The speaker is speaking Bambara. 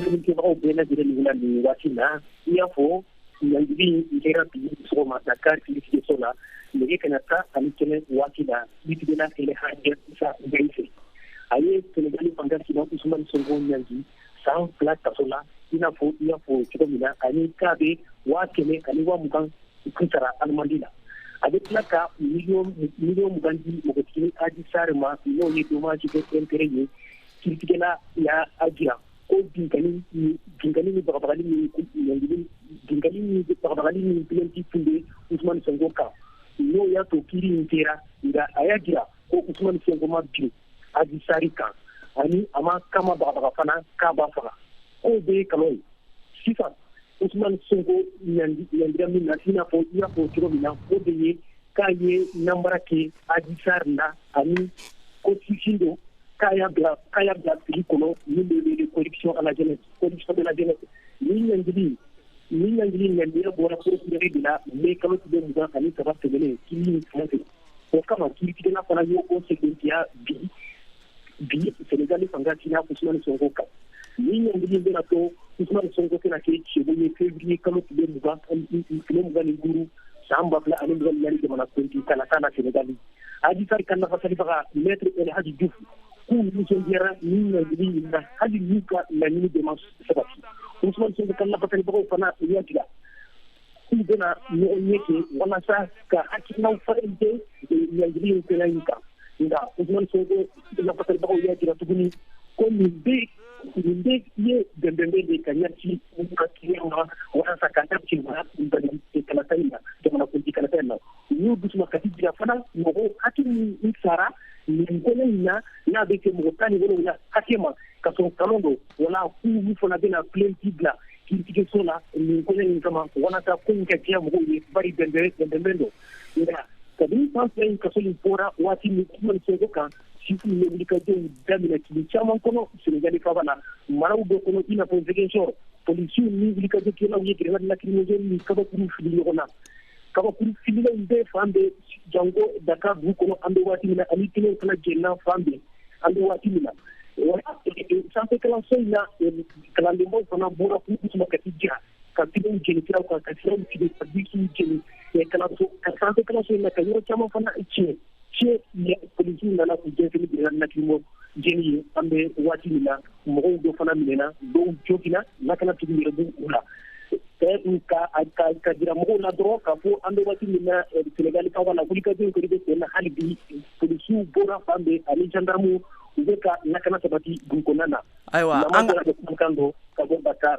Kɛbagaw bɛɛ lajɛlen nin na nin waati na, i y'a fɔ, ɲangili in kɛra bi sɔgɔma Dakar kiiritigɛso la nɛgɛ kanɲɛ 11 waati la, kiiritigɛla El Hadj Issa Gueye fɛ. A ye Senegali fanga sina Ousmane Sonko ɲangi san 2 kaso la, i n'a fɔ i y'a fɔ cogo min na, ani k'a bɛ 100 000 ani 20 000 kun sara alimandi la. A bɛ tila ka miliyɔn 20 di npogotiginin Adji Sarr ma, n'o ye dommage intérêt ye. Kiiritigɛla y'a jira ko binkani ni bagabagali min, binkani ni bagabagali min plainte tun bɛ Ousmane Sonko kan, n'o y'a to kiiri in kɛra. Nka a y'a jira ko Ousmane Sonko ma bin Adji Sarr kan, ani a ma kama bagabaga fana k'a b'a faga, k'o bɛɛ ye kalon ye. Sisan Ousmane Sonko ɲangira min na, i n'a fɔ i y'a fɔ cogo min na, o de ye k'a ye nanbara kɛ Adji Sarr la, ani ko sifin don, k'a y'a bila fili kɔnɔ min bɛ wele corruption à la jeunesse, corruption de la jeunesse. Nin ɲangili ŋaniya bɔra procureur de la mai kalo tile 23 tɛmɛnen kiiri in sen fɛ. O kama kiiritigɛla fana y'o o sɛbɛntiya bi Senegali fanga sina Ousmane Sonko kan. Nin ɲangili bɛna to Ousmane Sonko tɛna kɛ cɛbo ye février kalo tile 25 san 2024 jamana kuntigi kalata la Senegali. Adji Sarr ka lafasalibaga, maître El Hadji Diouf, k'u nisɔndiyara nin ɲangili in na, hali n'u ka laɲini bɛɛ ma sabati. Ousmane Sonko ka lafasalibagaw fana u y'a jira k'u bɛna ɲɔgɔn ɲɛ kɛ walasa ka hakilinaw falen kɛ ɲangili in fɛnɛ in kan. Nka Ousmane Sonko lafasalibagaw y'a jira tuguni ko nin bɛ ye bɛnbɛnbɛn de ka ɲɛsin u ka kiiriw ma walasa ka taa kalata in na, jamanakuntigi kalata in na. U y'u dusumakasi jira fana mɔgɔ hakɛ min sara nin kɔnɔ in na, n'a bɛ kɛ mɔgɔ 17 hakɛ ma, ka sɔrɔ kalon don. Wala k'u fana bɛna plainte bila kiiritigɛso la nin kɔnɔ in kama, walasa ko in ka diya mɔgɔw ye, bari bɛnbɛnbɛn don. Nka kabini san 2 in kaso in bɔra waati min Ousmane Sonko kan, sifinw ye wulikajɔw daminɛ tile caman kɔnɔ Senegali faaba la, maraw dɔ kɔnɔ, i n'a fɔ Ziguinchor, polisiw ni wulikajɔkɛlaw ye grenade lacrymogène ni kabakuru fili ɲɔgɔn na. Kabakuru fililenw bɛɛ fan bɛɛ, janko Dakar dugu kɔnɔ an bɛ waati min na, ani kɛnɛw fana jɛnna fan bɛɛ an bɛ waati min na. Sanfɛ kalanso in na, kalandenbaw fana bɔra k'u dusumakasi jira ka pneu jeni siraw kan, ka siraw tigɛ, ka bisiw jeni kalanso sanfɛ kalanso in na, ka yɔrɔ caman fana tiɲɛ tiɲɛ. Polisiw nana k'u jɛnsɛn ni grenade lacrymogène ye. An bɛ waati min na, mɔgɔw dɔ fana minɛna, dɔw joginna, lakanatigiw yɛrɛ b'u la ka jira mɔgɔw la dɔrɔn k'a fɔ an bɛ waati min na Senegali faaba la, wulikajɔw kɔni bɛ sen na hali bi. Polisiw bɔra fan bɛɛ ani gendarmew, u bɛ ka lakana sabati dugu kɔnɔna na. Ayiwa, an ka kumakan don ka bɔ Dakar.